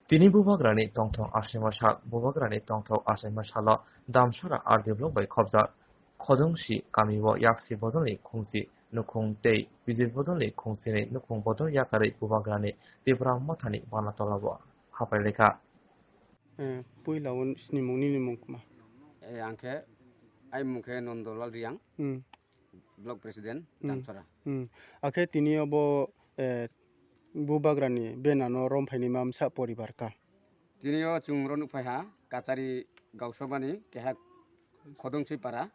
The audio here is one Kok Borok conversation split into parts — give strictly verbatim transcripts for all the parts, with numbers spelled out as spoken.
Tini bubagrani tongthok achaima sal, bubagrani tongthok achaima salo Damsara R D block bai khobjak Khodongsi kamio yaksi bodolni khungsi nukhung tei bijir bodolni khungsini nukhung bodol yakarwi bubagrani Tipra Mothani bana tolao hapai lekha. Eh, puila o sinimung nini mung kuma? Eh, ang khe, ai mung khe Nondolal Riang, Hmm. Block President, Hmm. Damsara. Hmm. Akhe tini obo, eh, bubagrani bena no romphaini mamsa poribar ka? Tini o chwng ro nukphai ha, Kachari Gausabani keha Khodongsi para.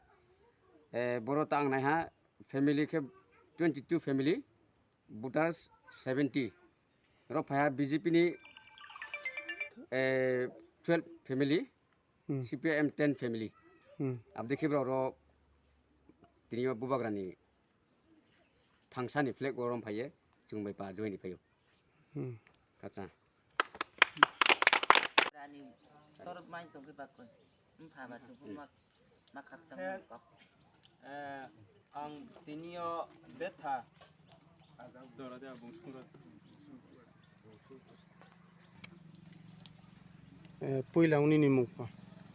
Eh, boro ta ang nai ha, family khe twenty two family, voters seventy. Ro phaiha B J P ni, eh, twelve family, Hmm. C P I M ten family. Hmm. Abdi khe borok ro tini o bubagrani thangsani flag o rom phaiye, chwng bai pa join phaio. Hmm. Kacha. Rani torop mai tongwi bakun. Mpha ba tubu mak. Makhapchang kok. Eh, ang tini o betha. Eh, puila o nini mung pa?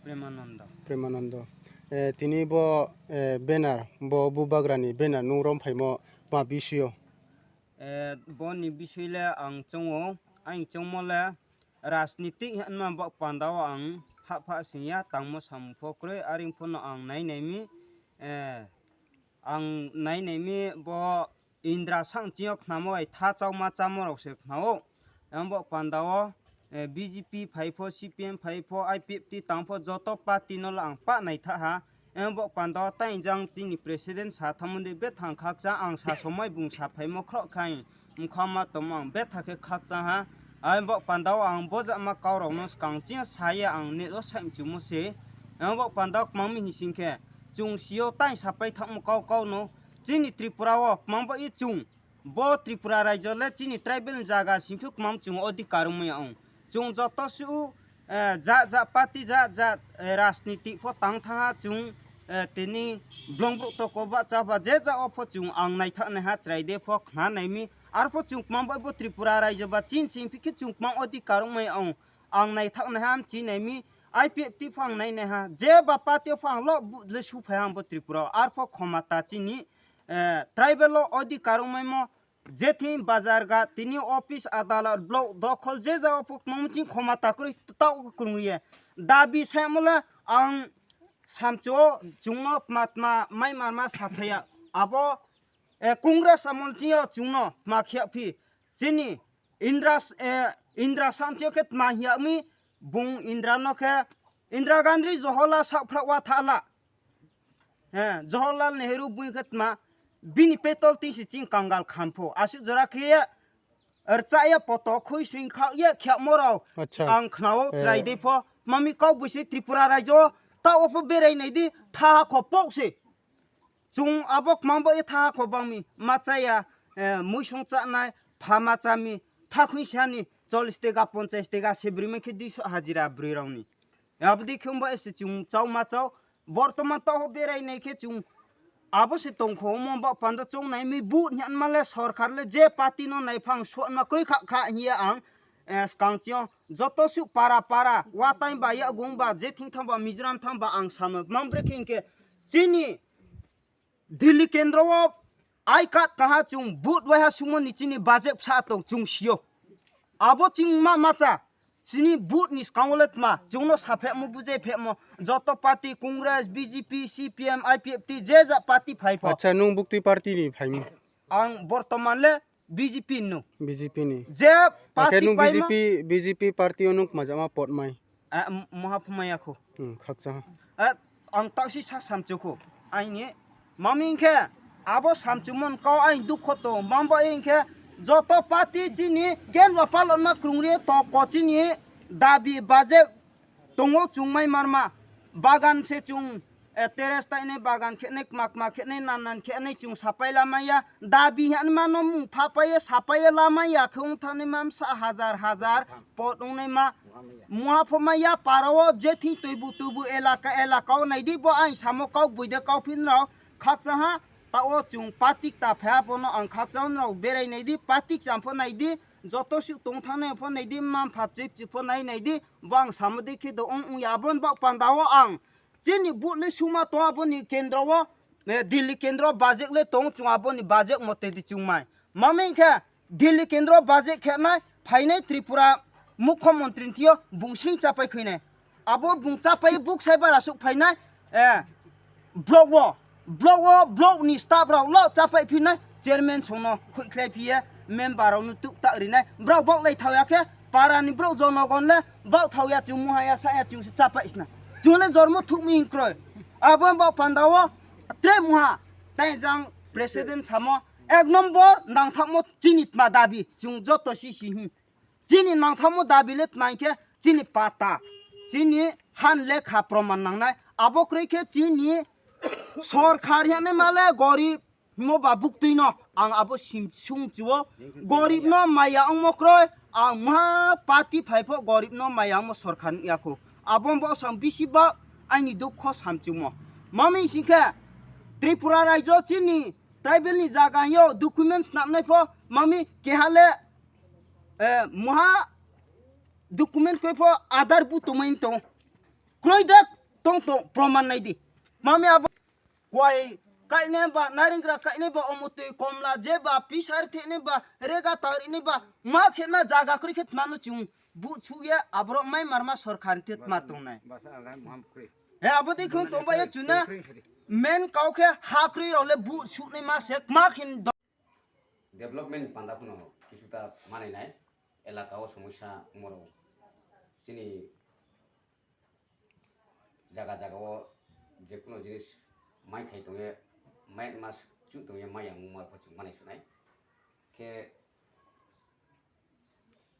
Premanando. Premanando. Eh, tini bo, eh, banner, bo bubagrani banner nung romphaimo ma bisio? Eh, boni bisoi le ang chongo, ang chongmo le rajnitik hinma bok pandao ang hapha singya tangmo samung pho kwrwi, aring phano ang nai naimi, eh, ang nai naimi bo Indra sang chiyok khnamo ai tha chao ma chamo rok se khnao. Ang bok pandao, eh, B J P phai pho, C P M phai pho, I P F T tang pho, joto party no ang pa naitha ha. Ang bok pandao tainjang chini president sa thamoni bethang khakcha ang sa somai bung sa phaimo khro khai mkha ma tomo ang betha khe khakcha ha. Ang bok pandao ang bojak ma kau rok no skang ching saya ang ne o sai mchumo se. Ang bok pandao kmang mi hising khe chung sio tai sapai thangmo kau kau no chini Tripura o kmang ba i chung. Bo Tripura rajyo le chini tribal ni jaga singkhe kwmam chwng odhikar wngmaya wng. Chwng joto su, eh, ja ja party ja ja, eh, rajniti pho tang thangha chwng, eh, tini blong bru toko ba cha ba je ja o pho chwng ang naithak naiha chwrai de pho khna naimi. Arpho chwng kwmam bai bo Tripura rajyo ba chini singphi khe chwng kwmam odhikar wngmaya wng. Ang naithak naiha am chi naimi. I P F T pho ang nai naiha. Je ba party pho ang lo bu le su phai ang bo Tripura. Arpho khoma ta chini eh, tribal o odhikar wngmaimo, je thing bazar ga, tini office, adalat, block, dokhol, je jagao pho kwmang ching khoma ta kwrwi, ta kwrwngye. Dabi saimole ang samcho chwngno tma tma mai marma sathaya. Abo, eh, Congress amol chingyo chwngno tma khya phi. Chini Indra, eh, Indra samcho khe tma hiya mi bung Indra no khe Indra Gandhi Jawaharlal sakphra wa thala. He, Jawaharlal Nehru bui khe tma, bini petol twi se ching kangal khampho. Aswk jora khe ye, rcha ye poto khui swing kha ye khyakmo rao. Acha. Ang khnao. Eh. Chwrai dei pho, mami kok bui se Tripura rajyo, ta opho berai nai di, tha kho pok se. Chung abo kmang bo ye tha kho bang mi, ma cha ya, eh, muisung cha nai, pha ma cha mi, tha khui sa ni, chollish tega, ponchash tega, se bwrwi mai khe duiso hajira bwrwi rao ni. Aboni khe wngba ese chwng chao ma chao. Bortoman taoh berai nai khe chwng abo se tong kho, omo ba panda chong nai mi bu hwnma le sorkar le je party no nai phang suatma kwrwi kha kha hiya ang, eh, skang chio joto su para para wa time ba yagung ba je thing thang ba Mizoram thang ba ang sama mang bre khe hinkhe chini Delhi kendro o I card kaha chwng vote waiha sumoni chini budget bwsa tong chwng sio. Abo chwng ma macha chini vote ni swkango le tma chwngno saphemo bujaiphemo joto party Congress, B J P, C P M, I P F T je ja party phai pho. Acha, nwng buktwi party ni phaimung? Ang bortoman le B J P no. B J P ni. Je party nwng paima B J P, B J P party o nwng majama potmai. Ah, m-, moha phumaya kho. Hmm, khakcha. Ah, ang taksi sa samchu kho. Aini mami hinkhe abo samchumon kau aini dukho to. Mambo hinkhe joto party chini gen ba palon ma krungri to ko chini dabi baje tongo chwng mai marma. Bagan se chwng, eh, terrace tainai bagan khenai kma kma khenai nan nan khenai chwng sapai lamaya. Dabi hwnma no mung phapai sapai lamaya khe wng thani mamsa hajar hajar pot wngnai ma. Muha pho maya para o je thing tuibu tuibu elaka elaka o nai di bo aini samo kau buide kau phin rok khakcha ha. Ta o chwng patik ta phaya bono ang khakcha hwn rok berai nai di patik cham pho nai di. Joto suk tong thang nai pho nai di, mam phap chip chip pho nai nai di, bo ang samo di khe do ong ong ya, aboni bak panda o ang chini but le suma to aboni kendro o, eh, Delhi kendro budget le tong chung aboni budget mote di chung mai. Mami khe Delhi kendro budget khe nai phainai Tripura mukhyamantri thio bungsing chapai khainai. Abo bung chapai buk sai bara suk phainai, eh, block o, block o, block ni staff rok lo chapai phinai chairman songno khuikhlai phiye member rok no tuk tak rinai. Brok bok lai thauya khe para ni brok jonogon le bok thauya chung muha ya sa ya chung se chapai sna. Chung le jormo thuk mi kroi. Abo bok panda o tre muha tai jang president samo ek number nang thakmo chini tma dabi chung joto si si hi. Chini nangthamo dabi le tma hinkhe chini pata, chini han lekha proman nangnai. Abo kwrwi khe chini sorkar yani male gorib mo ba buktwi no ang abo sim-, sung chuo. Gorib no maya ongmo kroi, ang ma party phai pho gorib no maya ongmo sorkar ni yakho. Abo bo sang bisi ba ani dukho samchumo. Mami singkhe Tripura raijo chini tribal ni jaga yo documents snapnai pho mami keha le eh, moha document koi pho Aadhaar bu tongmani tong. Kroi dak tong tong proman nai di. Mami abo kwai kaine ba, naringra kaine ba, omotwi komla je ba, pisar thene ba, rega tari ne ba, ma khe na jaga kroi khe manu chung bu chu ye aborok mai marma sorkar te ma tong nai. He abo de khum tong ba ye chuna men kau khe ha kroi rok le bu su ne ma se ma khin. Development ni panda phano kisuta manwi nai, elaka o somosya wngmorok chini jaga jaga o jekuno jinis mai thai tongye, mai mas chu tongye, mai yang wngma pho chwng manwi sunai khe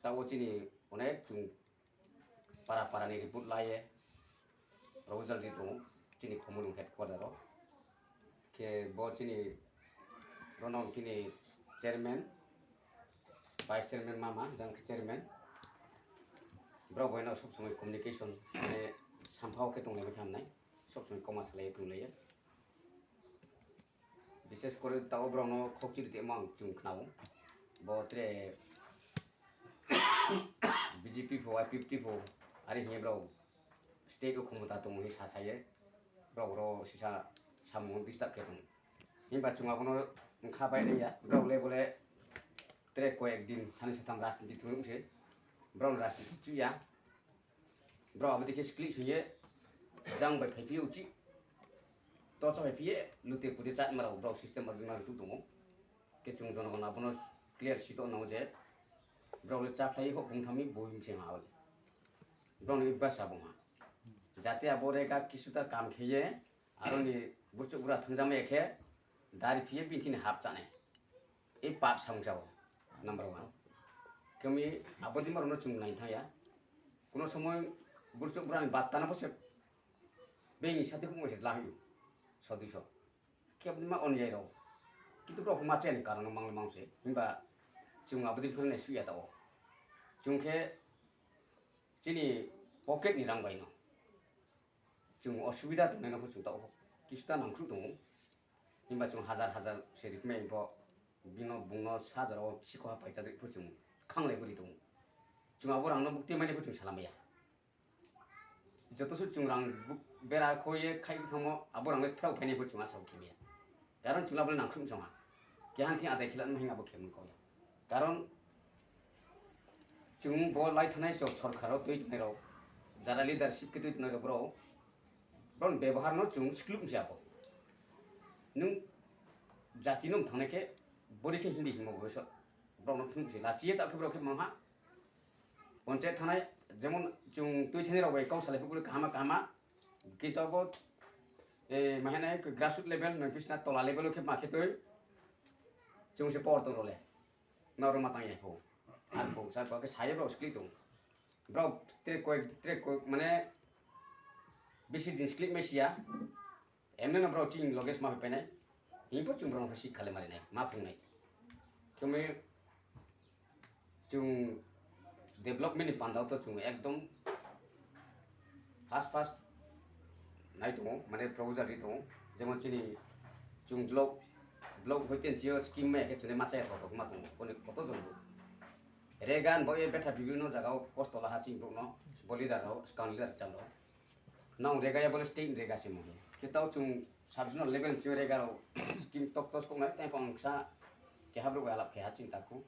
tabo chini onek chwng para para ni report laye proposal di tongo chini Khumulwng headquarter o. Khe bo chini rono chini chairman, vice chairman mama, jang khe chairman. Borok bai no sob somoi communication mane sampha o khe tong lai khe hamnai, sob somoi koma salai tong lai. Bises kore tabo borokno khokchiri tongma ang chwng khnao. Bo tre B J P pho, I P F T pho, ari hiye borok state o khomota tongo hinwi sa saye. Borok oro sisa samung disturb khe tongo. Hinba chwng abono wngkha bai rwya. Borok le bole tre koyek din sani satham rajniti thwngwi wngse. Borok rajniti chuya. Borok abo dikhe sikli swiye jang bai phai phiyo uchi. Tocha bai phiye lute pute chatma rok borok system abo ma tuk tongo. Khe chwng jonogon abono clear sito nango je borok le cha phlai hok bung thami bui mseng ha oli. Borok ni basa bung ha. Jate abo rega kisuta kam kheye aroni burchuk bura thangjakma ya khe dari phiye bini thini hap chanai. E pap samung sao number one. Kami abo di marono chwng nai thaya. Kuno somoy burchuk burani batta na bose bini sati khumoi se lahyu. Sodui so. Khe abo di ma on jai ro. Kintu bro ma chen karon mang mang se. Himba chwng abo di phone suya ta o. Chwng khe chini pocket ni rang bai no. Chwng osubida tongnai no chwng ta o. Kisuta nangkhru tongo. Himba chwng hajar hajar se rikmai bo bino bungno sa jora o sikho ha paita dui phu chwng khanglai bwrwi tongo. Chwng abo rangno bukti mani phu chwng salamaya. Joto se chwng rang buk-, bera khoye khai thangmo abo rangno phra phainai phu chwng asa khemaya. Karon chwla bole nangkhrum chwngha. Kehan thi adai khila nang hinga bo khemung koya. Karon chwng bo lai thanai chwng sorkar o twi tongnairok, jara leadership khe twi tongnairok borok, borokni beboharno chwng sikluk wngsi abo. Nwng jatino mwthangnai khe bori khe hindi himo bo so borokno phunukse lachiye ta khe borok khe mangha. Ponchayat thanai jemon chwng twi thanai rok bai kok salai phukuli kahama kahama. Kintu abo, eh, mahene grassroot level nang bisna tola level khe ma khe twi chwng se power tong role. Noro matang ya pho. Ar pho sar pho khe saye bro skli tong. Bro tre koi tre koi mane bisi din skli mesia. Emne no bro ching loge sma painai. Himpo chwng bro no sik khale marinai ma phungnai. Kemi chwng development ni panda to chwng ekdom fast fast nai tongo, mane proposal ri tongo, jemon chini chwng block block hoite chio scheme mai khe chwngni masa ya kotor ma tongo, koto jong bo. Rega ni bo e betha bibino jaga o kosto laha chini borok no, bo leader rok, swkang leader chalo. Nang rega ya bole state ni rega se mo. Khe tao chung sub zonal level chung rega rok scheme tok tos kok nai, tei pang sa keha borok bai alap keha chini taku.